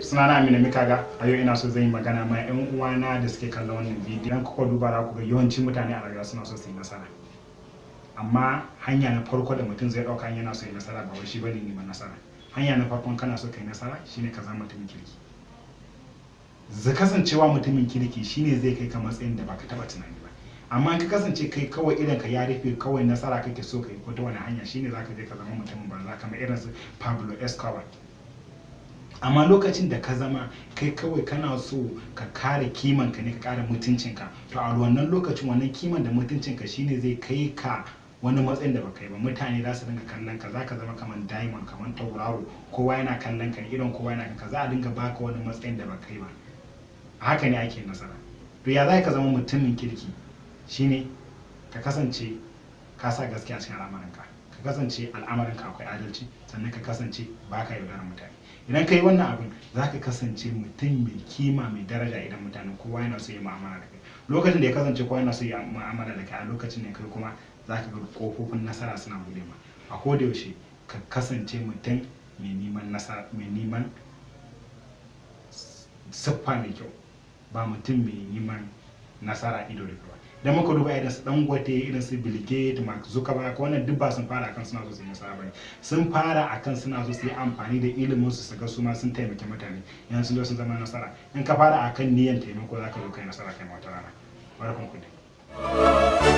Sunana Aminu Mikaga. A yau ina so zan yi magana ma 'yan uwana da suke kallon wannan bidiyo. Idan kuka duba, za ku ga yawancin mutane a rayuwa suna so su yi nasara. Amma hanya na farko da mutum zai ɗauka yana so ya nasara ba wai shi bane neman nasara. Hanya na farkon kana so kai nasara shine ka zama mutumin kirki. Kasancewa mutumin kirki shine zai kai ka matsayin da baka taba tunani ba. Amma in ka kasance kai kawai idan ka ya rufe, kawai nasara kake so kai ko ta wani hanya, shine zaka je ka zama mutumin banza kamar irin su Pablo Escobar. Amma lokacin da ka zama kai kawai kana so ka kare kimanka ne, ka kare mutuncinka, to a wannan lokacin wannan kiman da mutuncinka shine zai kai ka wani matsayin da baka yi ba. Mutane za su dinga kallon ka, za ka zama kamar diamond, kamar tauraro. Kowa yana kallon ka, idan kowa yana ka, za a dinga baka wani matsayin da baka yi ba. Haka ne ake nasara. To, ya za ka zama mutumin kirki? Shine ka kasance ka sa gaskiya cikin al'amuranka, ka kasance al'amuranka akwai adalci, sannan ka kasance baka yaudarar mutane. Idan ka yi wannan abin, za ka kasance mutum mai kima, mai daraja idan mutane. Kowa yana so ya mu'amala da kai. Lokacin da ya kasance kowa yana so ya mu'amala da kai, a lokacin ne kai kuma za ka ga kofofin nasara suna buɗe ma. A koda yaushe ka kasance mutum mai neman nasara, mai neman siffa mai kyau, ba mutum mai neman nasara ido da ba. Idan muka duba irin su Dangote, irin su Bill Gates, Mark Zuckerberg, wannan duk ba sun fara akan suna so su yi nasara bane. Sun fara akan suna so su yi amfani da ilimin su, su ga su ma sun taimaki mutane. Yanzu sun zo sun zama nasara. In ka fara akan niyyar taimako, zaka zo kai nasara kai ma wata rana. Barkan ku dai.